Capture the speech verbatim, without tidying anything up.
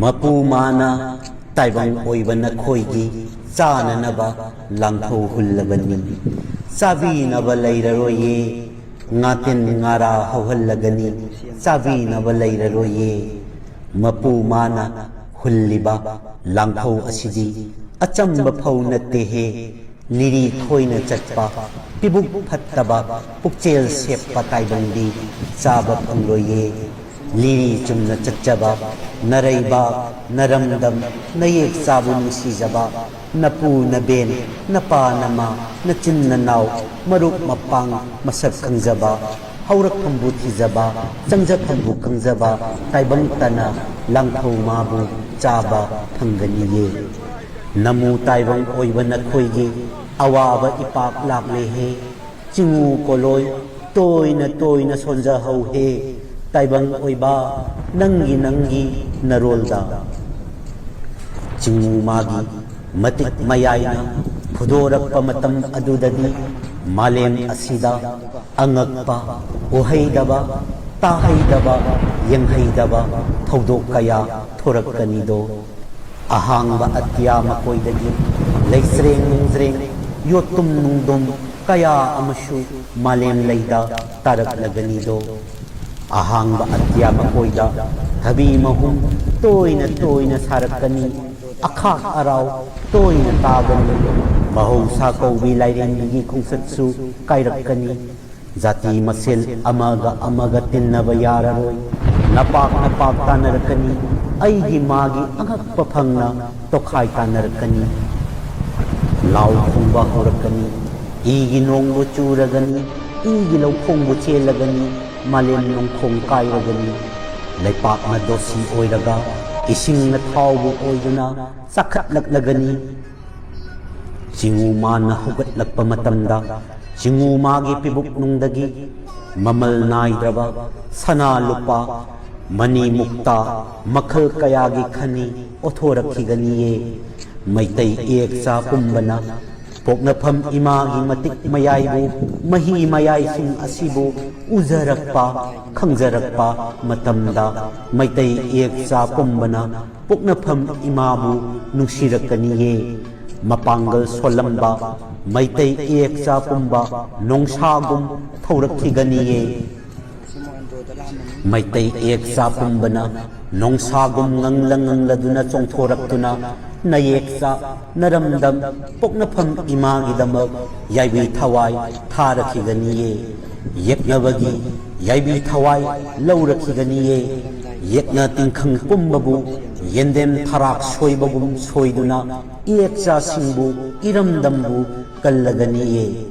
ꯃꯄꯨ ꯃꯥꯅ ꯇꯥꯏꯕꯪ ꯑꯣꯏꯕ ꯅꯈꯣꯏꯒꯤ ꯆꯥꯅꯅꯕ ꯂꯥꯡꯐꯧ ꯍꯨꯜꯂꯕꯅꯤ꯫ ꯆꯥꯕꯤꯅꯕ ꯂꯩꯔꯔꯣꯏꯌꯦ꯫ ꯉꯥꯇꯦꯟ ꯉꯥꯔꯥ ꯍꯧꯍꯜꯂꯒꯅꯤ꯫ ꯆꯥꯕꯤꯅꯕ ꯂꯩꯔꯔꯣꯏꯌꯦ꯫ ꯃꯄꯨ ꯃꯥꯅ ꯍꯨꯜꯂꯤꯕ ꯂꯥꯡꯐꯧ ꯑꯁꯤꯗꯤ ꯑꯆꯝꯕ ꯐꯧ ꯅꯠꯇꯦꯍꯦ꯫ ꯂꯤꯔꯤ ꯊꯣꯏꯅ ꯆꯠꯄ, ꯄꯤꯕꯨꯛ ꯐꯠꯇꯕ, ꯄꯨꯛꯆꯦꯜ ꯁꯦꯞꯄ ꯇꯥꯏꯕꯪꯗꯤ ꯆꯥꯕ ꯐꯪꯂꯣꯏꯌꯦ꯫ ꯂꯤꯔꯤ ꯆꯨꯝꯅ ꯆꯠꯆꯕ, ꯅꯔꯩꯕꯥꯛ, ꯅꯔꯝꯗꯝ, ꯅꯌꯦꯛ ꯆꯥꯕꯨ ꯅꯨꯡꯁꯤꯖꯕ, ꯅꯄꯨ ꯅꯕꯦꯟ, ꯅꯄꯥ ꯅꯃꯥ, ꯅꯆꯤꯟ ꯅꯅꯥꯎ, ꯃꯔꯨꯞ ꯃꯄꯥꯡ, ꯃꯁꯛ ꯈꯪꯖꯕ, ꯍꯧꯔꯛꯐꯝꯕꯨ ꯊꯤꯖꯕ, ꯆꯪꯖꯐꯝꯕꯨ ꯈꯪꯖꯕ ꯇꯥꯏꯕꯪ ꯇꯅ ꯂꯥꯡꯐꯧ ꯃꯥꯕꯨ ꯆꯥꯕ ꯐꯪꯒꯅꯤꯌꯦ꯫ ꯅꯃꯨ ꯇꯥꯏꯕꯪ ꯑꯣꯏꯕ ꯅꯈꯣꯏꯒꯤ ꯑꯋꯥꯕ ꯏꯄꯥꯛ ꯂꯥꯛꯂꯦꯍꯦ꯫ ꯆꯤꯡꯉꯨ ꯀꯣꯂꯣꯏ ꯇꯣꯏꯅ ꯇꯣꯏꯅ ꯁꯣꯟꯖꯍꯧꯍꯦ꯫ ꯇꯥꯏꯕꯪ ꯑꯣꯏꯕ ꯅꯪꯒꯤ ꯅꯪꯒꯤ ꯅꯔꯣꯜꯗ꯫ ꯆꯤꯡꯉꯨ ꯃꯥꯒꯤ ꯃꯇꯤꯛ ꯃꯌꯥꯏꯅ ꯐꯨꯗꯣꯔꯛꯄ ꯃꯇꯝ ꯑꯗꯨꯗꯗꯤ ꯃꯥꯂꯦꯝ ꯑꯁꯤꯗ ꯑꯉꯛꯄ, ꯎꯍꯩꯗꯕ, ꯇꯥꯍꯩꯗꯕ, ꯌꯦꯡꯍꯩꯗꯕ ꯊꯧꯗꯣꯛ ꯀꯌꯥ ꯊꯣꯔꯛꯀꯅꯤꯗꯣ꯫ ꯑꯍꯥꯡꯕ ꯑꯇꯤꯌꯥ ꯃꯀꯣꯏꯗꯒꯤ ꯂꯩꯆ꯭ꯔꯦꯡ ꯅꯨꯡꯖ꯭ꯔꯦꯡ, ꯌꯣꯠꯇꯨꯝ ꯅꯨꯡꯗꯨꯝ ꯀꯌꯥ ꯑꯃꯁꯨ ꯃꯥꯂꯦꯝ ꯂꯩꯗ ꯇꯥꯔꯛꯂꯒꯅꯤꯗꯣ꯫ ꯑꯍꯥꯡꯕ ꯑꯇꯤꯌꯥ ꯃꯀꯣꯏꯗ ꯊꯕꯤ ꯃꯍꯨꯝ ꯇꯣꯏꯅ ꯇꯣꯏꯅ ꯁꯥꯔꯛꯀꯅꯤ꯫ ꯑꯈꯥꯛ ꯑꯔꯥꯎ ꯇꯣꯏꯅ ꯇꯥꯒꯅꯤ꯫ ꯃꯍꯧꯁꯥ ꯀꯧꯕꯤ ꯂꯥꯏꯔꯦꯝꯕꯤꯒꯤ ꯈꯣꯡꯆꯠꯁꯨ ꯀꯥꯏꯔꯛꯀꯅꯤ꯫ ꯖꯥꯇꯤ ꯃꯁꯦꯜ ꯑꯃꯒ ꯑꯃꯒ ꯇꯤꯟꯅꯕ ꯌꯥꯔꯔꯣꯏ꯫ ꯅꯄꯥꯛ ꯅꯄꯥꯛ ꯇꯥꯅꯔꯛꯀꯅꯤ꯫ ꯑꯩꯒꯤ ꯃꯥꯒꯤ ꯑꯉꯛꯄ ꯐꯪꯅ ꯇꯣꯈꯥꯏ ꯇꯥꯅꯔꯛꯀꯅꯤ꯫ ꯂꯥꯎ ꯈꯣꯡꯕ ꯍꯧꯔꯛꯀꯅꯤ꯫ ꯏꯒꯤ ꯅꯣꯡꯕꯨ ꯆꯨꯔꯒꯅꯤ꯫ ꯏꯒꯤ ꯂꯧꯈꯣꯡꯕꯨ ꯆꯦꯜꯂꯒꯅꯤ꯫ ꯃꯥꯂꯦꯝ ꯅꯣꯡꯈꯣꯡ ꯀꯥꯏꯔꯒꯅꯤ꯫ ꯂꯩꯄꯥꯛꯅ ꯗꯣꯁꯤ ꯑꯣꯏꯔꯒ ꯏꯁꯤꯡꯅ ꯊꯥꯎꯕꯨ ꯑꯣꯏꯗꯨꯅ ꯆꯥꯈꯠꯂꯛꯂꯒꯅꯤ꯫ ꯆꯤꯡꯉꯨ ꯃꯥꯅ ꯍꯧꯒꯠꯂꯛꯄ ꯃꯇꯝꯗ ꯆꯤꯡꯉꯨ ꯃꯥꯒꯤ ꯄꯤꯕꯨꯛꯅꯨꯡꯗꯒꯤ ꯃꯃꯜ ꯅꯥꯏꯗ꯭ꯔꯕ ꯁꯅꯥ ꯂꯨꯄꯥ, ꯃꯅꯤ ꯃꯨꯛꯇꯥ ꯃꯈꯜ ꯀꯌꯥꯒꯤ ꯈꯅꯤ ꯑꯣꯊꯣꯔꯛꯈꯤꯒꯅꯤꯌꯦ꯫ ꯃꯩꯇꯩ ꯏꯌꯦꯛꯆꯥ ꯄꯨꯝꯕꯅ ꯄꯣꯛꯅꯐꯝ ꯏꯃꯥꯒꯤ ꯃꯇꯤꯛ ꯃꯌꯥꯏꯕꯨ, ꯃꯍꯤ ꯃꯌꯥꯏꯁꯤꯡ ꯑꯁꯤꯕꯨ ꯎꯖꯔꯛꯄ, ꯈꯪꯖꯔꯛꯄ ꯃꯇꯝꯗ, ꯃꯩꯇꯩ ꯏꯌꯦꯛꯆꯥ ꯄꯨꯝꯕꯅ ꯄꯣꯛꯅꯐꯝ ꯏꯃꯥꯕꯨ ꯅꯨꯡꯁꯤꯔꯛꯀꯅꯤꯌꯦ꯫ ꯃꯄꯥꯡꯒꯜ ꯁꯣꯜꯂꯝꯕ ꯃꯩꯇꯩ ꯏꯌꯦꯛꯆꯥ ꯄꯨꯝꯕ ꯅꯣꯡꯁꯥꯒꯨꯝ ꯊꯧꯔꯛꯈꯤꯒꯅꯤꯌꯦ꯫ ꯃꯩꯇꯩ ꯏꯌꯦꯛꯆꯥ ꯄꯨꯝꯕꯅ ꯅꯣꯡꯁꯥꯒꯨꯝ ꯉꯪꯂ ꯉꯪꯂꯗꯨꯅ ꯆꯣꯡꯊꯣꯔꯛꯇꯨꯅ ꯅꯌꯦꯛꯆꯥ, ꯅꯔꯝꯗꯝ, ꯄꯣꯛꯅꯐꯝ ꯏꯃꯥꯒꯤꯗꯃꯛ ꯌꯥꯏꯕꯤ ꯊꯋꯥꯏ ꯊꯥꯔꯛꯈꯤꯒꯅꯤꯌꯦ꯫ ꯌꯦꯛꯅꯕꯒꯤ ꯌꯥꯏꯕꯤ ꯊꯋꯥꯏ ꯂꯧꯔꯛꯈꯤꯒꯅꯤꯌꯦ꯫ ꯌꯦꯛꯅ ꯇꯤꯡꯈꯪ ꯄꯨꯝꯕꯕꯨ ꯌꯦꯟꯗꯦꯝ ꯊꯔꯥꯛ ꯁꯣꯏꯕꯒꯨꯝ ꯁꯣꯏꯗꯨꯅ ꯏꯌꯦꯛꯆꯥꯁꯤꯡꯕꯨ, ꯏꯔꯝꯗꯝꯕꯨ ꯀꯜꯂꯒꯅꯤꯌꯦ꯫